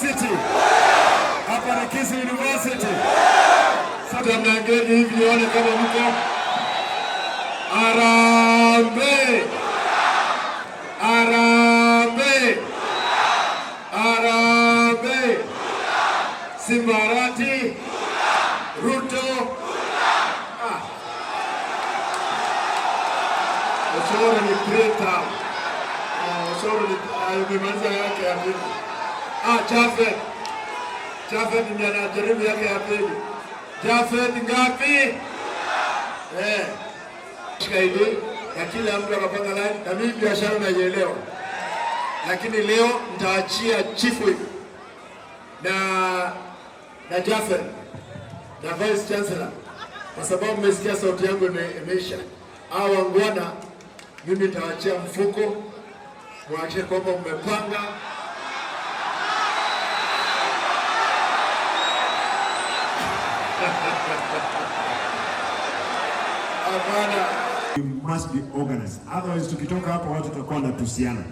University. Hapa ni Kisii University. Sasa mnaangeni hivi nione kama mko. Harambee! Harambee! Harambee! Simba Arati! Ruto! Ah. Osoro ni traitor. Ah, Osoro ni amemaliza yake ya pili. Ah, Jafet. Jafet ndiye anajaribu yake ya pili. Jafet ngapi? Eh. Shika ID na kila mtu akapanga line, na mimi biashara naielewa, lakini leo nitaachia chief whip na Jafet na vice chancellor, kwa sababu mmesikia sauti yangu imeisha. Hao wangwana, mimi nitawaachia mfuko, muhakikishe kwamba mmepanga. Hapana. You must be organized. Otherwise tukitoka hapa watu tutakuwa wanatusiana.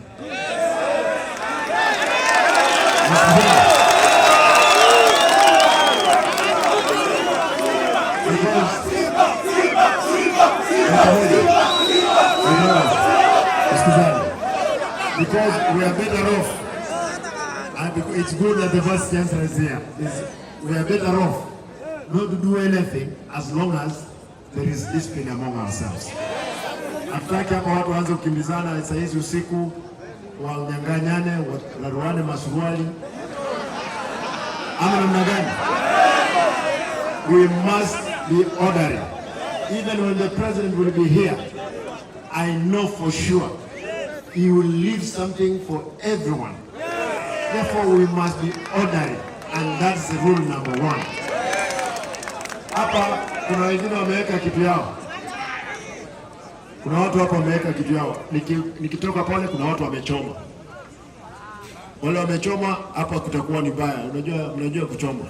Because we are better off, and it's good that the vice chancellor is here. We are better off not to do anything as long as there is discipline among ourselves. Hatutaki hapa watu waanze kukimbizana saa hizi usiku, wanyang'anyane, wararuane masuruali ama namna gani? We must be orderly. Even when the president will be here, I know for sure he will leave something for everyone. Therefore, we must be orderly, and that's the rule number one. Hapa kuna wengine wameweka kitu yao. Kuna watu hapa wameweka kitu yao. Nikitoka pale kuna watu wamechoma. Wale wamechoma hapa kutakuwa ni mbaya. Unajua, mnajua kuchoma.